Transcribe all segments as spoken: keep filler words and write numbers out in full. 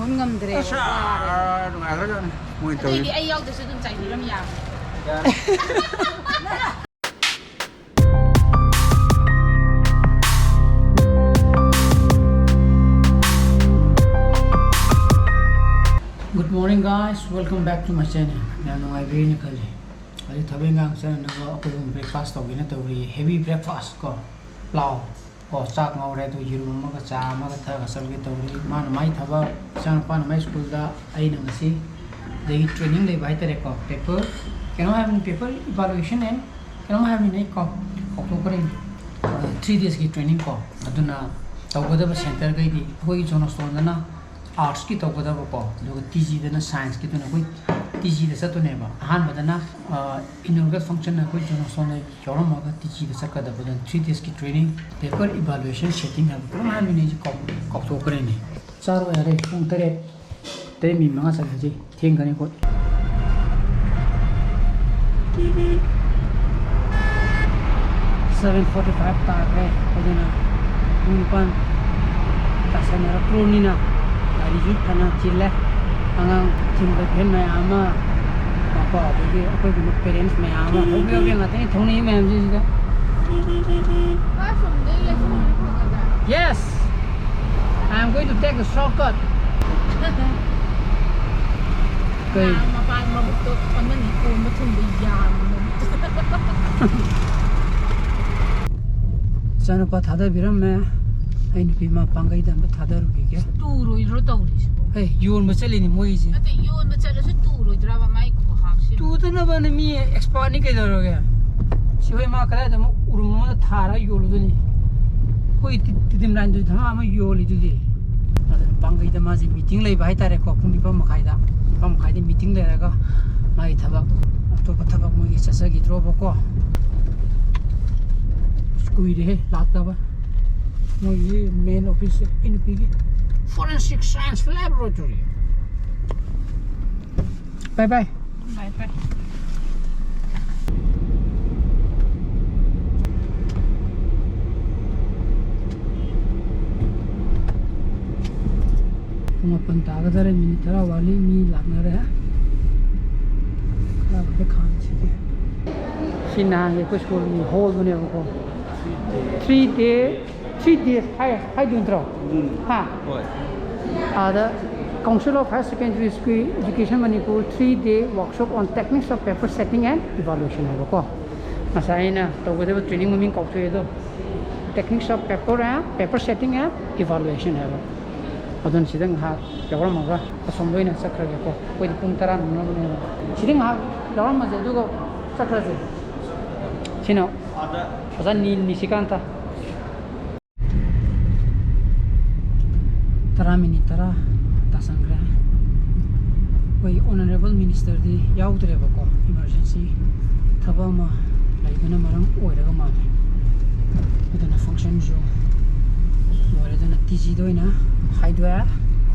ꯉꯝꯗ꯭ꯔꯦ꯫ ꯑꯁ, ꯅꯨꯡꯉꯥꯏꯈ꯭ꯔꯖꯥꯠꯅꯤ ꯃꯣꯏ ꯑꯇꯩꯗꯤ ꯇꯧꯔꯤ꯫ ꯑꯩ ꯌꯥꯎꯗ꯭ꯔꯁꯨ ꯑꯗꯨꯝ ꯆꯥꯏꯕꯤꯔꯝ ꯌꯥꯕꯅꯦ꯫ ꯌꯥꯔꯦ꯫ Good morning, guys, welcome back to my channel. ꯌꯥꯝ ꯅꯨꯡꯉꯥꯏꯕꯤꯔꯤꯅ ꯈꯜꯂꯤ꯫ ꯍꯧꯖꯤꯛ ꯊꯕꯛ ꯏꯪꯈꯥꯡ ꯆꯠꯅꯅꯕ ꯑꯩꯈꯣꯏ ꯑꯗꯨꯝ breakfast ꯇꯧꯒꯦꯅ ꯇꯧꯔꯤ, heavy breakfast ꯀꯣ꯫ ꯄ꯭ꯂꯥꯎ꯫ ꯑꯣ, ꯆꯥꯛ ꯉꯧꯔꯦ, ꯑꯗꯨ ꯌꯦꯔꯨꯝ ꯑꯃꯒ ꯆꯥ ꯑꯃꯒ ꯊꯛꯑꯒ ꯆꯠꯂꯒꯦ ꯇꯧꯔꯤ꯫ ꯃꯥꯅ ꯃꯥꯏ ꯊꯕꯛ, ꯏꯆꯥꯅꯨꯄꯥꯅ ꯃꯥꯏ ꯁ꯭ꯀꯨꯜꯗ, ꯑꯩꯅ ꯉꯁꯤ ꯑꯗꯒꯤ training ꯂꯩꯕ ꯍꯥꯏꯇꯥꯔꯦꯀꯣ, paper ꯀꯩꯅꯣ ꯍꯥꯏꯕꯅꯤ, paper evaluation and ꯀꯩꯅꯣꯝ ꯍꯥꯏꯕꯅꯤ, ꯑꯩ ꯀꯥꯎ-, ꯀꯥꯎꯊꯣꯛꯈ꯭ꯔꯦꯅꯦ꯫ Three days ꯀꯤ training ꯀꯣ꯫ ꯑꯗꯨꯅ ꯇꯧꯒꯗꯕ centre ꯈꯩꯗꯤ ꯑꯩꯈꯣꯏꯒꯤ Johnstoneꯗꯅ arts ꯀꯤ ꯇꯧꯒꯗꯕꯀꯣ, ꯑꯗꯨꯒ TG ꯗꯅ science ꯀꯤꯗꯨꯅ ꯑꯩꯈꯣꯏ TG ꯗ ꯆꯠꯇꯣꯏꯅꯦꯕ꯫ ꯑꯍꯥꯟꯕꯗꯅ, ꯑ, inaugural function ꯑꯩꯈꯣꯏ Johnstoneꯗ ꯌꯥꯎꯔꯝꯃꯒ TG ꯗ ꯆꯠꯀꯗꯕꯗ three days ꯀꯤ training, paper evaluation setting ꯍꯥꯏꯕ ꯀꯔꯝ ꯍꯥꯏꯕꯅꯤ, ꯑꯩꯁꯦ ꯀꯥꯎ-, ꯀꯥꯎꯊꯣꯛꯈ꯭ꯔꯦꯅꯦ꯫ ꯆꯥꯔꯣ ꯌꯥꯔꯦ, ꯄꯨꯡ ꯇꯔꯦꯠ, ꯇꯔꯦꯠ ꯃꯤꯅꯤꯠ ꯃꯉꯥ ꯆꯠꯂꯗꯤ ꯊꯦꯡꯒꯅꯤ ꯑꯩꯈꯣꯏ꯫ Seven forty five ꯇꯥꯈ꯭ꯔꯦ꯫ ꯑꯗꯨꯅ ꯄꯨꯡ ꯅꯤꯄꯥꯟ ꯇꯥꯁꯟꯅꯔꯛꯇ꯭ꯔꯣꯕꯅꯤꯅ ꯒꯥꯔꯤꯁꯨ ꯐꯅ ꯆꯤꯜꯂꯦ꯫ ꯑꯉꯥꯡ ꯊꯤꯟꯕ ꯚꯦꯟ ꯃꯌꯥꯝ ꯑꯃ, ꯀꯣ, ꯑꯗꯒꯤ ꯑꯩꯈꯣꯏꯒꯨꯝꯕ parents ꯃꯌꯥꯝ ꯑꯃ ꯍꯣꯕꯦ ꯍꯣꯕꯦ ꯉꯥꯛꯇꯅꯤ ꯊꯧꯅꯩ ꯃꯌꯥꯝꯁꯤꯡꯁꯤꯗ꯫ Yes, I am going to take a shortcut. ꯀꯩ? ꯃꯄꯥꯟ ꯃꯕꯨꯛꯇꯣ ꯑꯃꯅꯤ ꯀꯣꯟꯕ ꯊꯨꯡꯕ ꯌꯥꯝꯅ꯫ ꯏꯆꯥꯅꯨꯄꯥ ꯊꯥꯗꯕꯤꯔꯝꯃꯦ꯫ ꯑꯩ ꯅꯨꯄꯤ ꯃꯥ ꯄꯥꯡꯒꯩꯗ ꯑꯝꯇ ꯊꯥꯗꯔꯨꯈꯤꯒꯦ꯫ ꯇꯨꯔꯣꯏꯗ꯭ꯔꯣ ꯇꯧꯔꯤꯁꯤꯕꯣ? ꯑꯦ, ꯌꯣꯟꯕ ꯆꯠꯂꯤꯅꯤ ꯃꯣꯏꯁꯦ꯫ ꯅꯠꯇꯦ, ꯌꯣꯟꯕ ꯆꯠꯂꯁꯨ ꯇꯨꯔꯣꯏꯗ꯭ꯔꯕ ꯃꯥꯏ ꯈꯨꯍꯥꯞꯁꯦ? ꯇꯨꯗꯅꯕꯅ ꯃꯤ expertꯅꯤ ꯀꯩꯗꯧꯔꯒꯦ? ꯁꯤ ꯍꯣꯏ ꯃꯥ ꯀꯗꯥꯏꯗ ꯑꯃꯨꯛ ꯎꯔꯨꯝ ꯑꯃꯗ ꯊꯥꯔꯒ ꯌꯣꯜꯂꯨꯗꯣꯏꯅꯤ? ꯑꯩꯈꯣꯏ ꯇꯤ-, ꯇꯤꯗꯤꯝ ꯂꯥꯏꯟꯗꯨꯗꯤ ꯊꯃ ꯑꯃ ꯌꯣꯜꯂꯤꯗꯨꯗꯤ꯫ ꯑꯗꯨꯅ ꯄꯥꯡꯒꯩꯗ ꯃꯥꯁꯦ meeting ꯂꯩꯕ ꯍꯥꯏꯇꯥꯔꯦꯀꯣ, ꯄꯨꯡ ꯅꯤꯄꯥꯟ ꯃꯈꯥꯏꯗ꯫ ꯅꯤꯄꯥꯟ ꯃꯈꯥꯏꯗ meeting ꯂꯩꯔꯒ ꯃꯥꯒꯤ ꯊꯕꯛ, ꯑꯇꯣꯞꯄ ꯊꯕꯛ ꯃꯣꯏꯒꯤ ꯆꯠꯆꯈꯤꯗ꯭ꯔꯣꯕꯀꯣ꯫ ꯑꯁ, ꯀꯨꯏꯔꯦꯍꯦ ꯂꯥꯛꯇꯕ꯫ ꯃꯣꯏꯒꯤ main office ꯁꯦ ꯑꯩ ꯅꯨꯄꯤꯒꯤ Forensic Science Laboratory꯫ Bye bye꯫ Bye bye꯫ ꯄꯨꯡ ꯃꯥꯄꯟ ꯇꯥꯒꯗꯧꯔꯦ, ꯃꯤꯅꯤꯠ ꯇꯔꯥ ꯋꯥꯠꯂꯤ, ꯃꯤ ꯂꯥꯛꯅꯔꯦ꯫ ꯈꯔ ꯈꯛꯇ ꯈꯥꯝꯁꯤꯒꯦ꯫ ꯁꯤ ꯅꯍꯥꯟꯒꯤ ꯑꯩꯈꯣꯏ ꯁ꯭ꯀꯨꯜꯒꯤ ꯍꯣꯜꯗꯨꯅꯦꯕꯀꯣ꯫ Three day, three days ꯍꯥꯏ, ꯍꯥꯏꯗꯣꯏ ꯅꯠꯇ꯭ꯔꯣ? ꯎꯝ꯫ ꯍꯥ? ꯍꯣꯏ꯫ ꯑꯥꯗ Council of Higher Secondary School Education Manipur three day workshop on techniques of paper setting and evaluation ꯍꯥꯏꯕꯀꯣ꯫ ꯉꯁꯥꯏ ꯑꯩꯅ ꯇꯧꯒꯗꯕ training ꯃꯃꯤꯡ ꯀꯥꯎꯊꯣꯛꯑꯦ ꯑꯗꯣ, techniques of paper and paper setting and evaluation ꯍꯥꯏꯕ꯫ ꯑꯗꯨꯅ ꯁꯤꯗ ꯉꯥꯏꯍꯥꯛ ꯌꯥꯎꯔꯝꯃꯒ ꯑꯁꯣꯝꯗ ꯑꯣꯏꯅ ꯆꯠꯈ꯭ꯔꯒꯦꯀꯣ꯫ ꯑꯩꯈꯣꯏꯗꯤ ꯄꯨꯡ ꯇꯔꯥ ꯅꯪꯅꯕꯅꯦꯕ꯫ ꯁꯤꯗ ꯉꯥꯏꯍꯥꯛ ꯌꯥꯎꯔꯝꯃꯁꯦ, ꯑꯗꯨꯒ ꯆꯠꯈ꯭ꯔꯁꯦ꯫ ꯁꯤꯅ ꯑꯣꯖꯥ ꯅꯤ-, ꯅꯤꯁꯤꯀꯥꯟꯇ꯫ ꯇꯔꯥ, ꯃꯤꯅꯤꯠ ꯇꯔꯥ ꯇꯥꯁꯟꯈ꯭ꯔꯦ꯫ ꯑꯩꯈꯣꯏ honourable minister ꯗꯤ ꯌꯥꯎꯗ꯭ꯔꯦꯕꯀꯣ, emergency ꯊꯕꯛ ꯑꯃ ꯂꯩꯕꯅ ꯃꯔꯝ ꯑꯣꯏꯔꯒ ꯃꯥꯜꯂꯦ꯫ ꯑꯗꯨꯅ function ꯁꯨ ꯂꯣꯏꯔꯦ꯫ ꯑꯗꯨꯅ T G ꯗ ꯑꯣꯏꯅ ꯍꯥꯏꯗꯣꯛꯑꯦ꯫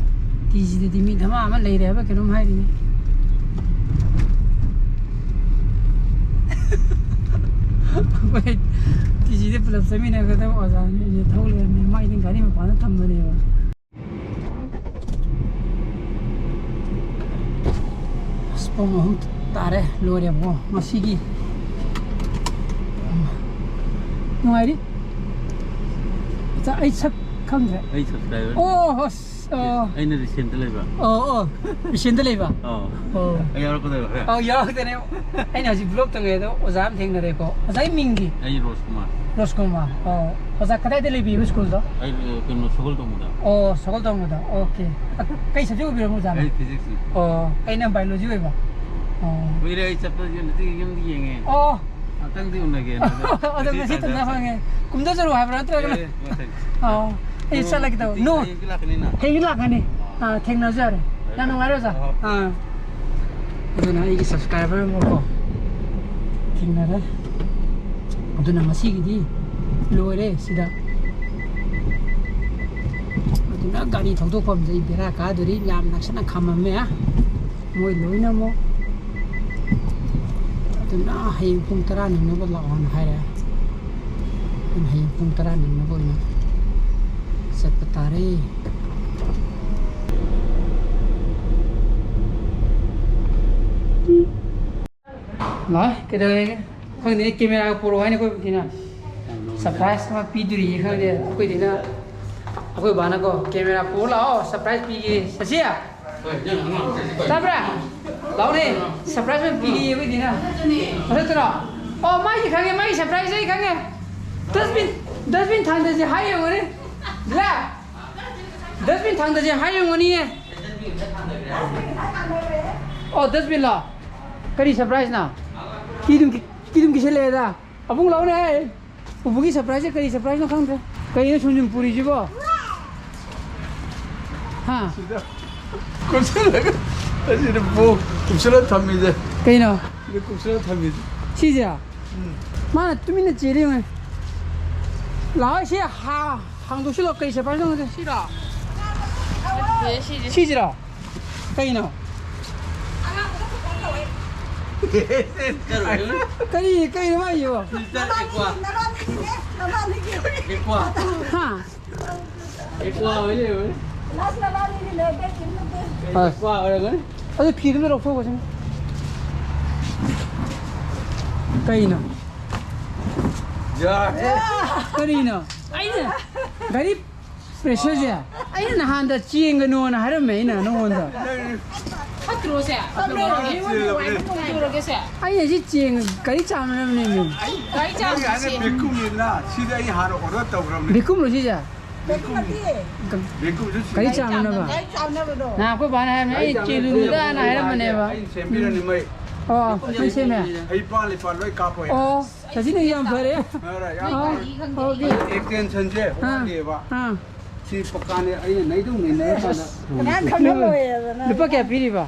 T G ꯗꯗꯤ ꯃꯤ ꯙꯃꯥ ꯑꯃ ꯂꯩꯔꯦ ꯍꯥꯏꯕ ꯀꯩꯅꯣꯝ ꯍꯥꯏꯔꯤꯅꯤ꯫ ꯑꯩꯈꯣꯏ T G ꯗ ꯄꯨꯂꯞ ꯆꯠꯃꯤꯟꯅꯒꯗꯕ ꯑꯣꯖꯥꯅꯤ꯫ ꯊꯧ ꯂꯩꯔꯝꯃꯦ꯫ ꯃꯥꯏꯗꯤ ꯒꯥꯔꯤ ꯃꯄꯥꯟꯗ ꯊꯝꯕꯅꯦꯕ꯫ ꯑꯁ, ꯄꯨꯡ ꯑꯍꯨꯝ ꯇꯥꯔꯦ, ꯂꯣꯏꯔꯦꯕꯀꯣ ꯉꯁꯤꯒꯤ꯫ ꯅꯨꯡꯉꯥꯏꯔꯤ? ꯑꯆꯥ, ꯑꯩ ꯁꯛ ꯈꯪꯗ꯭ꯔꯦ꯫ ꯑꯩ subscriber꯫ ꯑꯣ, ꯑꯁ, ꯑꯣ꯫ ꯑꯩꯅ recent ꯇ ꯂꯩꯕ꯫ ꯑꯣ, ꯑꯣ, recent ꯇ ꯂꯩꯕ? ꯑꯣ꯫ ꯑꯣ꯫ ꯑꯩ ꯌꯥꯎꯔꯛꯀꯗꯣꯏꯕ ꯈꯔ? ꯑꯧ, ꯌꯥꯎꯔꯛꯀꯗꯣꯏꯅꯦ꯫ ꯑꯩꯅ ꯍꯧꯖꯤꯛ vlog ꯇꯧꯔꯤꯉꯩꯗ ꯑꯣꯖꯥ ꯑꯃ ꯊꯦꯡꯅꯔꯦꯀꯣ꯫ ꯑꯣꯖꯥꯒꯤ ꯃꯤꯡꯗꯤ? ꯑꯩ ꯔꯣꯁ ꯀꯨꯃꯥꯔ꯫ ꯔꯣꯁ ꯀꯨꯃꯥꯔ꯫ ꯑꯣ꯫ ꯑꯣꯖꯥ ꯀꯗꯥꯏꯗ ꯂꯩꯕꯤꯕ ꯁ꯭ꯀꯨꯜꯗꯣ? ꯑꯩ, ꯑ, ꯀꯩꯅꯣ, ꯁꯒꯣꯜ ꯇꯣꯡꯕꯗ꯫ ꯑꯣ, ꯁꯒꯣꯜ ꯇꯣꯡꯕꯗ꯫ ꯑꯣꯀꯦ꯫ ꯑ, ꯀꯩ subject ꯑꯣꯏꯕꯤꯔꯝꯃꯣ ꯑꯣꯖꯥꯅ? ꯑꯩ physics ꯅꯤ꯫ ꯑꯣ, ꯑꯩꯅ biology ꯑꯣꯏꯕ꯫ ꯑꯣ꯫ ꯀꯨꯏꯔꯦ ꯑꯩ ꯆꯠꯄ, ꯌꯨꯝꯗꯤ, ꯌꯨꯝꯗꯤ ꯌꯦꯡꯉꯦ꯫ ꯑꯣ꯫ ꯉꯥꯛꯇꯪꯗꯤ ꯎꯅꯒꯦꯅ꯫ ꯑꯗꯣ ꯑꯗꯣ ꯉꯁꯤ ꯉꯁꯤ ꯇꯥꯟꯖꯥ ꯇꯥꯟꯖꯥ ꯐꯪꯉꯦ꯫ ꯐꯪꯉꯦ꯫ ꯀꯨꯝꯊꯖꯔꯨ ꯍꯥꯏꯕ꯭ꯔꯥ ꯅꯠꯇ꯭ꯔꯒꯅ? ꯑꯦ, ꯃꯊꯪ꯫ ꯑꯣ, ꯑꯩ ꯆꯠꯂꯒꯦ ꯇꯧꯕ꯫ ꯍꯌꯦꯡ ꯅꯣ꯫ ꯍꯌꯦꯡꯁꯨ ꯂꯥꯛꯀꯅꯤꯅ? ꯍꯌꯦꯡꯁꯨ ꯂꯥꯛꯀꯅꯤ꯫ ꯑꯥ, ꯊꯦꯡꯅꯁꯨ ꯌꯥꯔꯦ꯫ ꯌꯥꯝ ꯅꯨꯡꯉꯥꯏꯔꯦ, ꯑꯣꯖꯥ꯫ ꯑꯣ꯫ ꯑꯥ꯫ ꯑꯗꯨꯅ ꯑꯩꯒꯤ subscriber ꯑꯃꯀꯣ ꯊꯦꯡꯅꯔꯦ꯫ ꯑꯗꯨꯅ ꯉꯁꯤꯒꯤꯗꯤ ꯂꯣꯏꯔꯦ ꯁꯤꯗ꯫ ꯑꯗꯨꯅ ꯒꯥꯔꯤ ꯊꯧꯗꯣꯛꯐꯝꯁꯦ ꯑꯩ ꯕꯦꯔꯥ ꯀꯥꯗꯣꯔꯤ, ꯌꯥꯝ ꯅꯛꯁꯟꯅ ꯈꯥꯝꯃꯝꯃꯦ ꯃꯣꯏ ꯂꯣꯏꯅꯃꯛ꯫ ꯑꯗꯨꯅ ꯍꯌꯦꯡ ꯄꯨꯡ ꯇꯔꯥ ꯅꯪꯅꯕ ꯂꯥꯛꯑꯣꯅ ꯍꯥꯏꯔꯦ꯫ ꯑꯗꯨꯅ ꯍꯌꯦꯡ ꯄꯨꯡ ꯇꯔꯥ ꯅꯪꯅꯕ ꯑꯣꯏꯅ ꯆꯠꯄ ꯇꯥꯔꯦ꯫ ꯂꯥꯛꯑꯣ, ꯀꯩꯗꯧꯔꯒꯦ? ꯈꯪꯗꯦ, ꯀꯦꯃꯦꯔꯥꯒ ꯄꯨꯔꯛꯑꯣ ꯍꯥꯏꯅ ꯑꯩꯈꯣꯏ ꯊꯤꯅ ꯁꯔꯄ꯭ꯔꯥꯏꯖ ꯑꯃ ꯄꯤꯗꯣꯔꯤꯌꯦ꯫ ꯈꯪꯗꯦ, ꯑꯩꯈꯣꯏ ꯊꯤꯅ, ꯑꯩꯈꯣꯏ ꯕꯥꯅꯀꯣ, "ꯀꯦꯃꯦꯔꯥ ꯄꯨꯔꯛꯑꯣ ꯂꯥꯛꯑꯣ, ꯁꯔꯄ꯭ꯔꯥꯏꯖ ꯄꯤꯒꯦ꯫ ꯁꯁꯤ, ꯇꯥꯕ꯭ꯔꯥ? ꯂꯥꯛꯑꯣꯅꯦ, ꯁꯔꯄ꯭ꯔꯥꯏꯖ ꯑꯃ ꯄꯤꯒꯦ ꯑꯩꯈꯣꯏ ꯊꯤꯅ꯫" ꯃꯊꯛꯇꯔꯣ? ꯑꯣ, ꯃꯥꯒꯤ ꯈꯪꯉꯦ, ꯃꯥꯒꯤ ꯁꯔꯄ꯭ꯔꯥꯏꯖ ꯑꯩ ꯈꯪꯉꯦ꯫ ꯗꯁꯕꯤꯟ, ꯗꯁꯕꯤꯟ ꯊꯥꯡꯗꯁꯦ ꯍꯥꯏ ꯌꯦꯡꯉꯨꯅꯦ꯫ ꯂꯥ, ꯗꯁꯕꯤꯟ ꯊꯥꯡꯗꯁꯦ ꯍꯥꯏ ꯌꯦꯡꯉꯨꯅꯤꯌꯦ꯫ ꯑꯣ, ꯗꯁꯕꯤꯟꯂꯣ? ꯀꯔꯤ ꯁꯔꯄ꯭ꯔꯥꯏꯖꯅꯣ? ꯀꯤꯗꯨꯝ ꯀꯤ-, ꯀꯤꯗꯨꯝ ꯀꯤꯁꯜꯂꯛꯑꯦꯗ꯫ ꯑꯕꯨꯡ ꯂꯥꯛꯎꯅꯦ꯫ ꯎꯄꯨꯒꯤ ꯁꯔꯄ꯭ꯔꯥꯏꯖꯁꯦ ꯀꯔꯤ ꯁꯔꯄ꯭ꯔꯥꯏꯖꯅꯣ ꯈꯪꯗ꯭ꯔꯦ꯫ ꯀꯩꯅꯣ ꯁꯨꯝ ꯁꯨꯝ ꯄꯨꯔꯤꯁꯤꯕꯣ? ꯍꯥ? ꯁꯤꯗ ꯀꯨꯞꯁꯜꯂꯒ, ꯑꯁꯤꯗ ꯕꯣꯛ ꯀꯨꯞꯁꯜꯂ ꯊꯝꯃꯤꯁꯦ꯫ ꯀꯩꯅꯣ? ꯁꯤꯗ ꯀꯨꯞꯁꯜꯂ ꯊꯝꯃꯤꯁꯦ꯫ ꯁꯤꯁꯦ? ꯎꯝ꯫ ꯃꯥꯅ ꯇꯨꯃꯤꯟꯅ ꯆꯦꯜꯂꯤ ꯌꯦꯡꯉꯨꯅꯦ꯫ ꯂꯥꯛꯑꯣ, ꯁꯤ ꯍꯥ-, ꯍꯥꯡꯗꯣꯛꯁꯤꯜꯂꯣ꯫ ꯀꯩ ꯁꯔꯄ꯭ꯔꯥꯏꯖꯅꯣ ꯈꯪꯗꯦ꯫ ꯁꯤꯔꯣ? ꯅꯠꯇꯦ, ꯁꯤꯁꯦ꯫ ꯁꯤꯁꯤꯔꯣ? ꯀꯩꯅꯣ? ꯀꯔꯤ, ꯀꯩꯅꯣ ꯃꯥꯏꯁꯤꯕꯣ? ꯅꯕꯥꯅꯤꯒꯤꯅꯦ, ꯅꯕꯥꯅꯤꯒꯤ꯫ ꯍꯥ? ꯑꯦꯀ꯭ꯋꯥ ꯑꯣꯏ ꯂꯩꯔꯝꯃꯦ꯫ ꯂꯥꯁ ꯅꯕꯥꯅꯤꯒꯤꯅꯦ, ꯕꯦꯛ ꯀꯤꯝ ꯅꯠꯇꯦ꯫ ꯍꯣꯏ꯫ ꯑꯦꯀ꯭ꯋꯥ ꯑꯣꯏꯔꯝꯒꯅꯤ꯫ ꯑꯗꯨ ꯐꯤꯗꯨꯝꯗ ꯂꯧꯊꯣꯛꯈꯣꯁꯤꯅꯦ꯫ ꯀꯩꯅꯣ? ꯌꯥꯔꯦ꯫ ꯀꯔꯤꯅꯣ? ꯑꯩꯅ ꯒꯥꯔꯤ ꯄ꯭ꯔꯦꯁꯔꯁꯦ ꯑꯩꯅ ꯅꯍꯥꯟꯗ ꯆꯦꯟꯒꯅꯣꯅ ꯍꯥꯏꯔꯝꯃꯦ ꯑꯩꯅ ꯅꯉꯣꯟꯗ꯫ ꯐꯠꯇ꯭ꯔꯣꯁꯦ? ꯐꯠꯇ꯭ꯔꯣ? ꯑꯩꯉꯣꯟꯗ ꯅꯨꯡꯉꯥꯏꯕ ꯐꯣꯡꯗꯣꯔꯒꯦꯁꯦ꯫ ꯑꯩꯅ ꯁꯤ ꯆꯦꯡ ꯒꯥꯔꯤ ꯆꯥꯝꯅꯕꯅꯦꯃꯤ꯫ ꯒꯥꯔꯤ ꯅꯪꯒꯤ ꯍꯥꯏꯅ ꯆꯥꯝꯅꯕꯁꯦ꯫ ꯕꯦꯛꯀꯨꯝꯅꯤꯗꯅ ꯁꯤꯗꯤ ꯑꯩ ꯍꯥꯟꯅ ꯑꯣꯔꯗꯔ ꯇꯧꯈ꯭ꯔꯕꯅꯤ꯫ ꯕꯦꯛꯀꯨꯝꯂꯣ ꯁꯤꯁꯦ? ꯕꯦꯛꯀꯨꯝ꯫ ꯅꯠꯇꯦ꯫ ꯕꯦꯛꯀꯨꯝꯁꯨ ꯁꯤ ꯒꯥꯔꯤ ꯆꯥꯝꯅꯕ꯫ ꯒꯥꯔꯤ ꯆꯥꯝꯅꯕꯗꯣ꯫ ꯅꯍꯥꯟ ꯑꯩꯈꯣꯏ ꯕꯥꯅ ꯍꯥꯏꯔꯝꯃꯦ, ꯒꯥꯔꯤ ꯑꯩ ꯆꯥꯝꯅꯕ ꯆꯦꯜꯂꯨꯅꯨꯗꯅ ꯍꯥꯏꯔꯝꯕꯅꯦꯕ꯫ ꯑꯩꯅ ꯁꯦꯝꯕꯤꯔꯅꯤ ꯃꯩ꯫ ꯑꯣ, ꯃꯩ ꯁꯦꯝꯃꯦ꯫ ꯑꯩ ꯄꯥꯜꯂꯤ ꯄꯥꯜꯂꯣꯏ ꯀꯥꯞꯄꯣꯏ꯫ ꯑꯣ, ꯁꯖꯤꯅ ꯌꯥꯝ ꯐꯔꯦ꯫ ꯐꯔꯦ, ꯌꯥꯝ ꯑꯣ, ꯐꯔꯦ꯫ ꯑꯣꯀꯦ꯫ ꯑꯦꯛꯁꯇꯦꯟꯁꯟꯁꯦ ꯑꯥ, ꯋꯥꯠꯂꯤꯑꯕ꯫ ꯑꯥ꯫ ꯁꯤ ꯄꯀꯥꯅꯦ, ꯑꯩꯅ ꯅꯩꯗꯧ ꯅꯩꯅꯔꯀꯥꯟꯗ꯫ ꯀꯅꯥ ꯈꯪꯍꯜꯂꯣꯏꯗꯅ꯫ ꯂꯨꯄꯥ ꯀꯌꯥ ꯄꯤꯔꯤꯕ?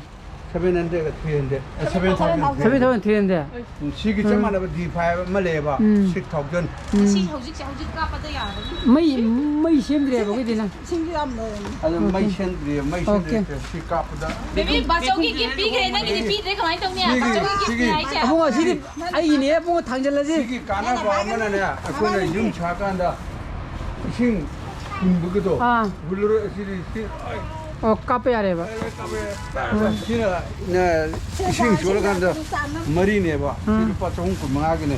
Seven hundred ꯒ three hundred, ꯑ, seven thousand three hundred꯫ Seven thousand three hundred꯫ ꯎꯝ, ꯁꯤꯒꯤ ꯆꯞ ꯎꯝ꯫ ꯃꯥꯟꯅꯕ D five ꯑꯃ ꯂꯩꯌꯦꯕ, ꯎꯝ꯫ Six thousand꯫ ꯎꯝ꯫ ꯁꯤ ꯍꯧꯖꯤꯛꯁꯦ, ꯍꯧꯖꯤꯛ ꯀꯥꯞꯄꯗ ꯌꯥꯔꯕꯅꯤ꯫ ꯃꯩ, ꯃꯩ ꯁꯦꯝꯗ꯭ꯔꯦꯕ ꯑꯩꯈꯣꯏꯗꯤꯅ꯫ ꯏꯁꯤꯡꯁꯨ ꯌꯥꯝ ꯂꯣꯏꯔꯝꯃꯤ꯫ ꯑꯗꯨ ꯃꯩ ꯑꯣꯀꯦ꯫ ꯁꯦꯝꯗ꯭ꯔꯤꯌꯦ, ꯃꯩ ꯑꯣꯀꯦ꯫ ꯁꯦꯝꯗ꯭ꯔꯤ꯫ ꯁꯤ ꯀꯥꯞꯄꯗ꯫ ꯕꯦꯕꯤ, ꯕꯥꯆꯧꯒꯤ ꯒꯤꯐ ꯄꯤꯈ꯭ꯔꯦ, ꯅꯪꯒꯤꯗꯤ ꯄꯤꯗ꯭ꯔꯦ, ꯀꯃꯥꯏꯅ ꯇꯧꯅꯤ? ꯁꯤꯒꯤ, ꯕꯥꯆꯧꯒꯤ ꯒꯤꯐꯅꯤ ꯁꯤꯒꯤ ꯍꯥꯏꯁꯦ꯫ ꯑꯕꯨꯡꯉꯣ, ꯁꯤꯗꯤ ꯑꯩꯒꯤꯅꯦ, ꯑꯕꯨꯡꯉꯣ, ꯊꯥꯡꯖꯜꯂꯁꯤ꯫ ꯁꯤꯒꯤ ꯀꯥꯟꯅꯕ ꯑꯃꯅꯅꯦ, ꯑꯩꯈꯣꯏꯅ ꯌꯨꯝ ꯁꯥꯀꯥꯟꯗ ꯏꯁꯤꯡ ꯍꯨꯟꯕꯒꯤꯗꯣ ꯑꯥ꯫ ꯍꯨꯜꯂꯔꯣꯏ, ꯑꯁꯤꯗꯤ ꯁꯤ, ꯑꯩ, ꯑꯣ, ꯀꯥꯞꯄ ꯌꯥꯔꯦꯕ꯫ ꯁꯤꯅ ꯏꯁꯤꯡ ꯆꯣꯠꯂꯀꯥꯟꯗ ꯃꯔꯤꯅꯦꯕ꯫ ꯁꯤ ꯂꯨꯄꯥ ꯆꯍꯨꯝ ꯀꯨꯟ ꯃꯉꯥꯒꯤꯅꯦ꯫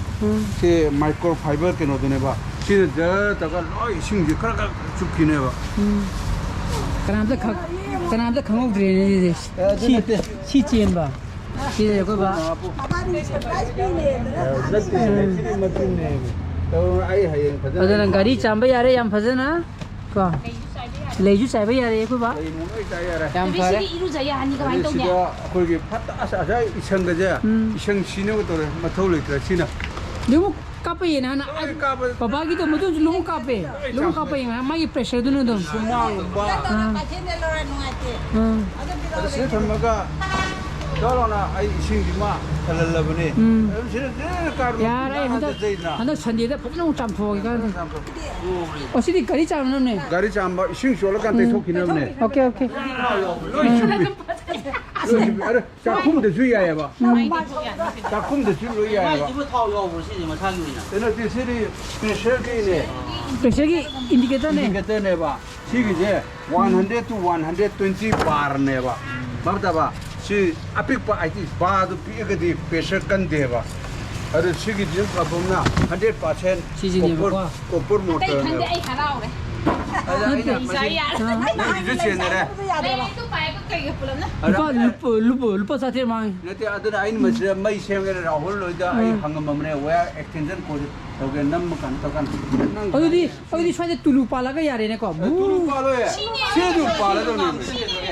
ꯁꯤ ꯃꯥꯏꯀ꯭ꯔꯣ ꯐꯥꯏꯕꯔ ꯀꯩꯅꯣꯗꯨꯅꯦꯕ꯫ ꯁꯤꯅ ꯖꯔ ꯇꯧꯔꯒ ꯂꯣꯏ ꯏꯁꯤꯡꯁꯦ ꯈꯔ ꯈꯔ ꯆꯨꯞꯈꯤꯅꯦꯕ꯫ ꯀꯅꯥꯝꯇ ꯈꯪ- ꯀꯅꯥꯝꯇ ꯈꯪꯍꯧꯗ꯭ꯔꯦꯅꯦ ꯑꯗꯨꯗꯤ꯫ ꯁꯤ ꯁꯤ ꯆꯦꯟꯕ꯫ ꯁꯤ ꯑꯩꯈꯣꯏ ꯕꯥ꯫ ꯅꯠꯇꯦ, ꯁꯤꯗꯤ ꯃꯆꯨꯝꯅꯦ꯫ ꯑꯩ ꯍꯌꯦꯡ ꯐꯖꯅ ꯑꯗꯨꯅ ꯒꯥꯔꯤ ꯆꯥꯝꯕ ꯌꯥꯔꯦ ꯌꯥꯝ ꯐꯖꯅ꯫ ꯀꯣ꯫ ꯂꯩꯁꯨ ꯆꯥꯏꯕ ꯌꯥꯔꯦ ꯑꯩꯈꯣꯏ ꯕꯥ꯫ ꯂꯩ ꯅꯨꯡ ꯂꯣꯏ ꯆꯥꯏ ꯌꯥꯔꯦ꯫ ꯌꯥꯝ ꯐꯔꯦ꯫ ꯁꯤꯗꯤ ꯏꯔꯨꯖ ꯌꯥꯅꯤ ꯀꯃꯥꯏꯅ ꯇꯧꯅꯤ? ꯁꯤꯗ ꯑꯩꯈꯣꯏꯒꯤ ꯐꯠꯇ ꯑꯁ ꯑꯁꯥꯏ ꯏꯁꯪꯒꯁꯦ ꯎꯝ꯫ ꯏꯁꯪ ꯁꯤꯅꯕ ꯇꯧꯔꯦ꯫ ꯃꯊꯧ ꯂꯩꯇ꯭ꯔꯦ ꯁꯤꯅ꯫ ꯑꯗꯨꯝ ꯀꯥꯞꯄ ꯌꯦꯟ ꯍꯥꯟꯅ ꯂꯣꯏ ꯀꯥꯞꯄ꯫ ꯕꯕꯥꯒꯤꯗꯣ ꯃꯗꯨꯁꯨ ꯂꯨꯝ ꯀꯥꯞꯄꯦ꯫ ꯂꯨꯝ ꯀꯥꯞꯄ ꯌꯦꯡꯉ ꯃꯥꯒꯤ ꯄ꯭ꯔꯦꯁꯔꯗꯨꯅ ꯑꯗꯨꯝ꯫ ꯁꯨꯃꯥꯡꯒꯨꯝꯕ ꯎꯝ꯫ ꯑꯗ ꯁꯤꯗ ꯊꯝꯃꯒ ꯆꯥꯎ ꯂꯥꯎꯅ ꯑꯩ ꯏꯁꯤꯡꯁꯤꯃ ꯊꯜꯍꯜꯂꯕꯅꯦ꯫ ꯎꯝ꯫ ꯑꯗꯨꯝ ꯁꯤꯗ ꯖꯔ ꯀꯥꯞꯄ ꯌꯥꯔꯦ ꯑꯩ ꯍꯟꯗꯛ ꯅꯥꯟꯅ ꯆꯩꯅ꯫ ꯍꯟꯗꯛ ꯁꯟꯗꯦꯗ ꯐꯖꯅ ꯑꯃꯨꯛ ꯆꯥꯝꯊꯣꯛꯑꯒꯦ ꯀꯥꯟꯗ꯫ ꯑꯣ ꯁꯤꯗꯤ ꯒꯥꯔꯤ ꯆꯥꯝꯅꯕꯅꯦ꯫ ꯒꯥꯔꯤ ꯆꯥꯝꯕ ꯏꯁꯤꯡ ꯆꯣꯠꯂꯀꯥꯟꯗ ꯇꯩꯊꯣꯛꯈꯤꯅꯕꯅꯦ꯫ Okay okay. ꯂꯣꯏ ꯆꯨꯞꯄꯤ꯫ ꯂꯣꯏ ꯆꯨꯞꯄꯤ꯫ ꯑꯗ ꯆꯥꯛꯈꯨꯝꯗꯁꯨ ꯌꯥꯏꯑꯕ꯫ ꯆꯥꯛꯈꯨꯝꯗꯁꯨ ꯂꯣꯏ ꯌꯥꯏꯑꯕ꯫ ꯃꯥꯏꯁꯤꯕꯨ ꯊꯥꯎ ꯌꯥꯎꯕ꯭ꯔꯣ ꯁꯤꯁꯦ ꯃꯁꯥꯒꯤ ꯑꯣꯏꯅ? ꯀꯩꯅꯣꯗꯤ ꯁꯤꯗꯤ ꯄ꯭ꯔꯦꯁꯔꯒꯤꯅꯦ꯫ ꯄ꯭ꯔꯦꯁꯔꯒꯤ ꯏꯟꯗꯤꯀꯦꯇꯔꯅꯦ꯫ ꯏꯟꯗꯤꯀꯦꯇꯔꯅꯦꯕ꯫ ꯁꯤꯒꯤꯁꯦ one hundred two one hundred twenty ꯕꯥꯔꯅꯦꯕ꯫ ꯚꯥꯞ ꯇꯥꯕ? ꯁꯤ ꯑꯄꯤꯛꯄ ꯍꯥꯏꯗꯤ ꯕꯥꯔꯗꯨ ꯄꯤꯛꯑꯒꯗꯤ ꯄ꯭ꯔꯦꯁꯔ ꯀꯟꯗꯦꯕ꯫ ꯑꯗꯨ ꯁꯤꯒꯤꯗꯤ ꯐꯕ ꯑꯃꯅ ꯍꯟꯗ꯭ꯔꯦꯠ ꯄꯥꯔꯁꯦꯟ ꯁꯤꯁꯤꯅꯦꯕꯀꯣ꯫ ꯀꯣꯄꯔ ꯑꯇꯩ ꯈꯪꯗꯦ, ꯃꯣꯇꯔꯅꯦꯕ꯫ ꯑꯩ ꯍꯔꯥꯎꯔꯦ꯫ ꯑꯗ ꯑꯩꯅ ꯅꯠꯇꯦ꯫ ꯃꯁꯤ ꯌꯥꯔꯦ꯫ ꯅꯪꯒꯤꯁꯨ ꯆꯦꯟꯅꯔꯦ꯫ ꯂꯩꯔꯤꯗꯨ ꯄꯥꯏꯕ ꯀꯩꯒ ꯄꯨꯂꯞꯅ? ꯑꯗ ꯂꯨꯄꯥ ꯂꯨꯄꯥ ꯂꯨꯄꯥ ꯂꯨꯄꯥ ꯆꯥꯇ꯭ꯔꯦꯠ ꯃꯥꯡꯉꯤ꯫ ꯅꯠꯇꯦ, ꯑꯗꯨꯅ ꯑꯩꯅ ꯃꯁꯤꯗ ꯃꯩ ꯁꯦꯝꯒꯦꯅ ꯔꯥꯍꯨꯜ ꯍꯣꯏꯗ ꯑꯩ ꯍꯪꯉꯝꯃꯕꯅꯦ, ꯋꯥꯌꯔ ꯑꯦꯛꯁꯇꯦꯟꯁꯟ ꯀꯣꯔꯠ ꯇꯧꯒꯦ, ꯅꯝꯕ ꯀꯥꯟꯗ ꯇꯧꯀꯥꯟꯗ ꯅꯪ ꯑꯗꯨꯗꯤ ꯑꯗꯨꯗꯤ ꯁ꯭ꯋꯥꯏꯗ ꯇꯨꯂꯨ ꯄꯥꯜꯂꯒ ꯌꯥꯔꯦꯅꯦ ꯀꯣ꯫ ꯑꯦ, ꯇꯨꯂꯨ ꯄꯥꯜꯂꯣꯏ꯫ ꯁꯤ ꯑꯗꯨꯝ ꯄꯥꯜꯂꯗꯧꯅꯦ꯫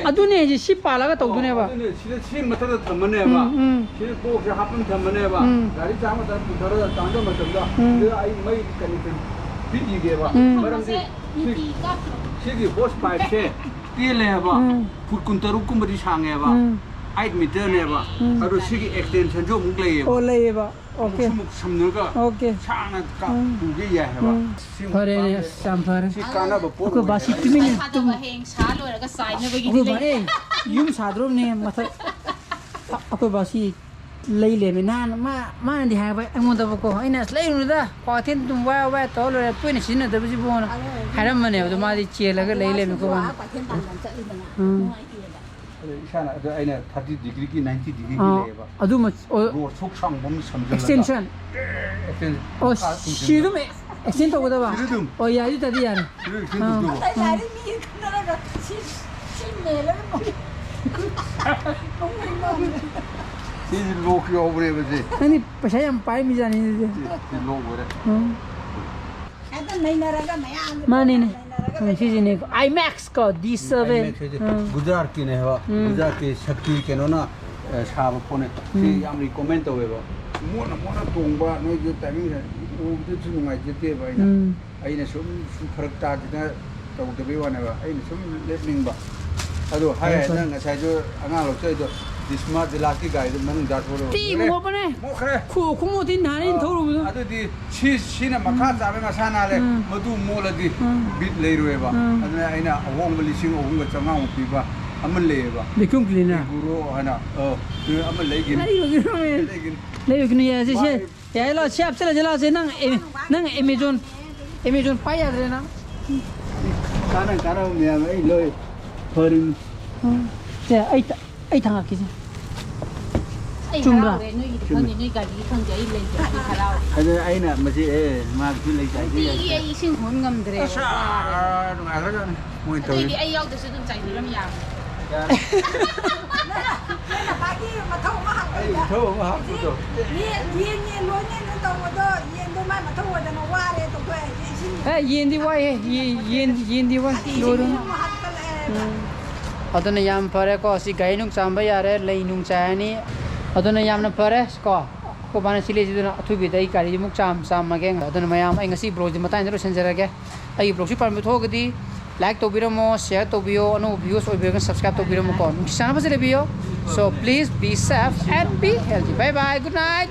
ꯑꯗꯨꯅꯦ ꯍꯥꯏꯁꯦ, ꯁꯤ ꯄꯥꯜꯂꯒ ꯇꯧꯗꯣꯏꯅꯦꯕ꯫ ꯑꯗꯨꯅꯦ, ꯁꯤꯗ ꯁꯤ ꯃꯊꯛꯇ ꯊꯝꯃꯅꯦꯕ꯫ ꯎꯝ, ꯎꯝ꯫ ꯁꯤꯗ ꯕꯣꯛꯁꯁꯦ ꯍꯥꯞꯄ ꯊꯝꯃꯅꯦꯕ꯫ ꯎꯝ꯫ ꯒꯥꯔꯤ ꯆꯥꯝꯕ ꯃꯇꯝꯗ ꯄꯨꯊꯔꯒ ꯇꯥꯡꯕ ꯃꯇꯝꯗ ꯎꯝ꯫ ꯁꯤꯗ ꯑꯩ ꯃꯩ ꯀꯅꯦꯛꯁꯟ ꯄꯤꯈꯤꯒꯦꯕ꯫ ꯎꯝ꯫ ꯃꯔꯝꯗꯤ ꯃꯁꯦ ꯅꯨꯡꯇꯤ ꯀꯥꯞꯇ꯭ꯔꯣ? ꯁꯤꯒꯤ ꯍꯣꯁ ꯄꯥꯏꯞꯁꯦ ꯇꯦꯜꯂꯦꯕ꯫ ꯎꯝ꯫ ꯐꯨꯠ ꯀꯨꯟꯇꯔꯨꯛ ꯀꯨꯝꯕꯗꯤ ꯁꯥꯡꯉꯦꯕ꯫ ꯎꯝ꯫ ꯑꯩꯠ ꯃꯤꯇꯔꯅꯦꯕ꯫ ꯎꯝ꯫ ꯑꯗꯣ ꯁꯤꯒꯤ ꯑꯦꯛꯁꯇꯦꯟꯁꯟꯁꯨ ꯑꯃꯨꯛ ꯂꯩꯌꯦꯕ꯫ ꯑꯣ, ꯂꯩꯌꯦꯕ꯫ ꯑꯣꯀꯦ꯫ ꯑꯃꯨꯛꯁꯨ ꯑꯃꯨꯛ ꯁꯝꯅꯔꯒ ꯑꯣꯀꯦ꯫ ꯁꯥꯡꯅ ꯎꯝ꯫ ꯄꯨꯒꯦ ꯌꯥꯏ ꯍꯥꯏꯕ꯫ ꯎꯝ꯫ ꯁꯤ ꯐꯔꯦꯅꯦ, ꯀꯥꯟꯅꯕ ꯑꯁ, ꯌꯥꯝ ꯐꯔꯦ꯫ ꯁꯤ ꯀꯥꯟꯅꯕ ꯄꯣꯠ ꯑꯩꯈꯣꯏ ꯑꯣꯏ ꯕꯥꯁꯤ ꯍꯥꯏꯕ꯫ ꯇꯨꯃꯤꯟꯅ ꯊꯥꯗꯕ ꯍꯌꯦꯡ ꯁꯥ ꯂꯣꯏꯔꯒ ꯆꯥꯏꯅꯕꯒꯤꯗꯤ ꯑꯩꯈꯣꯏ ꯂꯩ꯫ ꯕꯥꯅꯦ, ꯌꯨꯝ ꯁꯥꯗ꯭ꯔꯣꯕꯅꯦ ꯃꯊꯛ꯫ ꯑꯩꯈꯣꯏ ꯕꯥꯁꯤ ꯂꯩ ꯂꯩꯔꯝꯃꯦ꯫ ꯅꯍꯥꯟ ꯃꯥ, ꯃꯥꯅꯗꯤ ꯍꯥꯏꯕ ꯑꯩꯉꯣꯟꯗꯕꯀꯣ, ꯑꯩꯅ "ꯑꯁ, ꯂꯩꯔꯨꯅꯨꯗ, ꯀ꯭ꯋꯥꯊꯦꯟ ꯑꯗꯨꯝ ꯋꯥꯏ ꯋꯥꯏ ꯇꯧꯔ ꯂꯣꯏꯔꯦ, ꯇꯣꯏꯅ ꯁꯤꯖꯤꯟꯅꯗꯕꯁꯤꯕꯨꯅ" ꯍꯥꯏꯔꯝꯕꯅꯦꯕ꯫ ꯑꯗꯣ ꯃꯥꯗꯤ ꯆꯦꯜꯂꯒ ꯂꯩ ꯂꯩꯔꯝꯃꯦ ꯑꯩꯈꯣꯏ ꯕꯥꯅ꯫ ꯀ꯭ꯋꯥꯊꯦꯟ ꯄꯥꯡꯒꯟ ꯆꯠꯂꯤꯗꯅ ꯎꯝ꯫ ꯅꯨꯡꯉꯥꯏꯇꯦꯕ꯫ ꯑꯗꯣ ꯏꯁꯥꯅ, ꯑꯗꯣ ꯑꯩꯅ thirty degree ꯒꯤ, ninety degree ꯒꯤ ꯑꯥ, ꯂꯩꯌꯦꯕ꯫ ꯑꯗꯨꯃ, ꯑꯣ, ꯔꯣꯗ ꯁꯨꯛ ꯁꯥꯡꯕ ꯑꯃ ꯁꯝꯖꯜꯂꯒ꯫ Extension꯫ ꯑꯦ, extension꯫ ꯑꯣ, ꯃꯈꯥ ꯁꯤ ꯆꯤꯡꯁꯤꯜꯂꯒ꯫ ꯑꯗꯨꯝ extend ꯇꯧꯒꯗꯕ? ꯁꯤꯗ ꯑꯗꯨꯝ꯫ ꯑꯣ, ꯌꯥꯏ, ꯑꯗꯨ ꯇꯥꯔꯗꯤ ꯌꯥꯔꯦ꯫ ꯁꯤꯗ extend ꯑꯥ꯫ ꯇꯧꯗꯧꯕ꯫ ꯑꯇꯩ ꯂꯥꯏꯔꯤ ꯃꯤ ꯈꯠꯅꯔꯒ ꯁꯤ, ꯁꯤ ꯃꯦꯜꯂꯒ ꯅꯣꯡ-, ꯅꯣꯡꯃꯩ ꯅꯣꯡꯃꯩ꯫ ꯁꯤꯁꯤ ꯂꯣꯛ ꯌꯥꯎꯕꯅꯦꯕ ꯁꯤ꯫ ꯅꯪꯗꯤ ꯄꯩꯁꯥ ꯌꯥꯝ ꯄꯥꯏ ꯃꯤꯖꯥꯠꯅꯤ ꯑꯗꯨꯗꯤ꯫ ꯁꯤ, ꯁꯤ ꯂꯣꯛ ꯑꯣꯏꯔꯦ꯫ ꯎꯝ꯫ ꯍꯦꯛꯇ ꯅꯩꯅꯔꯒ ꯃꯌꯥꯝ ꯃꯥꯅꯤꯅꯦ꯫ ꯅꯩꯅꯔꯒ ꯎꯝ, ꯁꯤꯁꯤꯅꯦ꯫ IMAX ꯀꯣ, D seven꯫ IMAX ꯍꯥꯏꯁꯦ ꯎꯝ꯫ ꯒꯨꯖꯔꯥꯠꯀꯤꯅꯦ ꯍꯥꯏꯕ꯫ ꯎꯝ꯫ ꯒꯨꯖꯔꯥꯠꯀꯤ ꯁꯛꯇꯤ ꯀꯩꯅꯣꯅ, ꯑ, ꯁꯥꯕ ꯄꯣꯠꯅꯦ꯫ ꯁꯤ ꯎꯝ꯫ ꯌꯥꯝ recommend ꯇꯧꯋꯦꯕ꯫ ꯃꯣꯠꯅ ꯃꯣꯠꯅ ꯇꯣꯡꯕ, ꯅꯣꯏꯁꯨ timing ꯎꯕꯗꯁꯨ ꯅꯨꯡꯉꯥꯏꯖꯗꯦꯕ ꯑꯩꯅ꯫ ꯎꯝ꯫ ꯑꯩꯅ ꯁꯨꯝ, ꯁꯨꯝ ꯐꯔꯛ ꯇꯥꯗꯅ ꯇꯧꯗꯕꯩ ꯋꯥꯅꯦꯕ꯫ ꯑꯩꯅ ꯁꯨꯝ ꯂꯦꯞꯅꯤꯡꯕ꯫ ꯑꯗꯣ ꯍꯥꯏ ꯐꯔꯦ, ꯐꯔꯦ꯫ ꯅꯪ ꯉꯁꯥꯏꯁꯨ ꯑꯉꯥꯡ ꯂꯧꯆꯩꯗꯣ ꯗꯤꯁꯃꯥ ꯗꯤꯂꯥꯁꯀꯤ ꯒꯥꯔꯤꯗꯣ ꯃꯅꯨꯡ ꯆꯥꯊꯣꯛꯑꯣ꯫ ꯇꯤ ꯂꯣꯏꯔꯦ꯫ ꯃꯣꯠꯄꯅꯦ꯫ ꯃꯣꯠꯈ꯭ꯔꯦ꯫ ꯈꯨ-, ꯈꯨꯃꯣꯠꯇꯤ ꯅꯍꯥꯟ ꯑꯩꯅ ꯑꯣ, ꯊꯧꯔꯨꯕꯗꯣ꯫ ꯑꯗꯨꯗꯤ ꯁꯤ, ꯁꯤꯅ ꯃꯈꯥ ꯎꯝ꯫ ꯆꯥꯕ ꯃꯁꯥ ꯅꯥꯜꯂꯦ꯫ ꯎꯝ꯫ ꯃꯗꯨ ꯃꯣꯠꯂꯗꯤ ꯎꯝ꯫ ꯕꯤꯠ ꯂꯩꯔꯣꯏꯕ꯫ ꯎꯝ꯫ ꯑꯗꯨꯅ ꯑꯩꯅ ꯑꯍꯣꯡꯕ ꯂꯤꯁꯤꯡ ꯑꯍꯨꯝꯒ ꯆꯥꯝꯃꯉꯥꯃꯨꯛ ꯄꯤꯕ ꯑꯃ ꯂꯩꯌꯦꯕ꯫ Vacuum cleaner꯫ ꯒꯨꯔꯣ ꯍꯥꯏꯅ꯫ ꯑ, ꯑꯃ ꯂꯩꯒꯤꯅꯤ꯫ ꯂꯩꯕꯒꯤꯅꯣ, ꯂꯩꯒꯤꯅꯤ꯫ ꯂꯩꯕꯒꯤꯅꯣ, ꯌꯥꯔꯦ, ꯁꯦ, ꯁꯦ꯫ ꯃꯥ ꯌꯥꯔꯦ, ꯂꯥꯛꯑꯣ, ꯁꯤ ꯍꯥꯞꯆꯤꯜꯂꯁꯤ, ꯂꯥꯛꯑꯣꯁꯦ꯫ ꯅꯪ ꯑꯦ-, ꯅꯪ Amazon, Amazon ꯄꯥꯏ ꯌꯥꯗ꯭ꯔꯦ ꯅꯪ꯫ ꯀꯥꯟꯅ ꯀꯥꯟꯅꯕ ꯃꯌꯥꯝ ꯑꯩ ꯂꯣꯏ ꯐꯔꯤꯅꯤ꯫ ꯎꯝ꯫ ꯁꯦ, ꯑꯩ ꯊ-, ꯑꯩ ꯊꯥꯡꯉꯛꯀꯦꯁꯦ꯫ ꯑꯩ ꯆꯨꯝꯕ꯭ꯔꯥ? ꯍꯔꯥꯎꯔꯦ, ꯅꯣꯏꯒꯤꯗꯤ ꯆꯨꯝꯃꯦ꯫ ꯈꯪꯗꯦ, ꯅꯣꯏ ꯒꯥꯔꯤꯒꯤ ꯈꯪꯗꯦ, ꯑꯩ ꯂꯩꯇꯦ, ꯑꯩ ꯍꯔꯥꯎꯔꯦ꯫ ꯑꯗꯨ ꯑꯩꯅ ꯃꯁꯤ, ꯑꯦ, ꯃꯥꯒꯤꯁꯨ ꯂꯩ ꯆꯥꯏꯁꯦ ꯅꯨꯡꯇꯤꯒꯤ ꯌꯥꯏ꯫ ꯑꯩ ꯏꯁꯤꯡ ꯍꯣꯟ ꯉꯝꯗ꯭ꯔꯦ꯫ ꯑꯁ, ꯑꯥ, ꯅꯨꯡꯉꯥꯏꯈ꯭ꯔꯖꯥꯠꯅꯤ ꯃꯣꯏ ꯇꯧꯔꯤ꯫ ꯑꯗꯨꯏꯗꯤ ꯑꯩ ꯌꯥꯎꯗ꯭ꯔꯁꯨ ꯑꯗꯨꯝ ꯆꯥꯏꯕꯤꯔꯝ ꯌꯥꯕꯅꯤ꯫ ꯌꯥꯔꯦ꯫ ꯅꯪꯅ ꯃꯥꯒꯤ ꯃꯊꯧ ꯑꯃ ꯑꯩ ꯍꯥꯞꯄꯗ ꯃꯊꯧ ꯑꯃ ꯍꯥꯞꯄꯗꯣ꯫ ꯌꯦꯟ, ꯌꯦꯟ, ꯌꯦꯟ ꯂꯣꯏꯅꯦꯅ ꯇꯧꯕꯗꯣ, ꯌꯦꯟꯗꯣ ꯃꯥꯏ ꯃꯊꯧ ꯑꯣꯏꯗꯅ ꯋꯥꯔꯦ ꯇꯧꯊꯣꯛꯑꯦ꯫ ꯍꯧꯖꯤꯛ ꯏꯁꯤꯡ ꯑꯦ, ꯌꯦꯟꯗꯤ ꯋꯥꯏꯍꯦ, ꯌꯦ-, ꯌꯦꯟ, ꯌꯦꯟꯗꯤ ꯋꯥꯏ, ꯑꯗꯩ ꯂꯣꯏꯔꯦ꯫ ꯏꯁꯤꯡ ꯑꯃꯨꯛ ꯍꯥꯞꯀꯠꯂꯛꯑꯦ꯫ ꯎꯝ꯫ ꯑꯗꯨꯅ ꯌꯥꯝ ꯐꯔꯦꯀꯣ, ꯁꯤ ꯒꯥꯔꯤ ꯅꯨꯡ ꯆꯥꯝꯕ ꯌꯥꯔꯦ, ꯂꯩ ꯅꯨꯡ ꯆꯥꯏꯔꯅꯤ꯫ ꯑꯗꯨꯅ ꯌꯥꯝꯅ ꯐꯔꯦ ꯀꯣ, ꯑꯩꯈꯣꯏ ꯕꯥꯅ ꯁꯤ ꯂꯩꯁꯤꯗꯨꯅ ꯑꯊꯨꯕꯤꯗ ꯑꯩ ꯒꯥꯔꯤꯁꯤ ꯑꯃꯨꯛ ꯆꯥꯝ-, ꯆꯥꯝꯃꯒꯦ꯫ ꯑꯗꯨꯅ ꯃꯌꯥꯝ, ꯑꯩ ꯉꯁꯤ vlogꯁꯤ ꯃꯇꯥꯡꯁꯤꯗ ꯂꯣꯏꯁꯤꯟꯖꯔꯒꯦ꯫ ꯑꯩꯒꯤ vlogꯁꯤ ꯄꯥꯝꯕꯤꯕ ꯊꯣꯛꯑꯒꯗꯤ like ꯇꯧꯕꯤꯔꯝꯃꯣ, share ꯇꯧꯕꯤꯌꯣ, ꯑꯅꯧꯕ viewers ꯑꯣꯏꯕꯤꯔꯒꯅ subscribe ꯇꯧꯕꯤꯔꯝꯃꯨꯀꯣ꯫ ꯅꯨꯡꯁꯤ ꯆꯥꯟꯅꯕꯁꯦ ꯂꯩꯕꯤꯌꯣ꯫ So please be safe and be healthy. Bye bye, good night.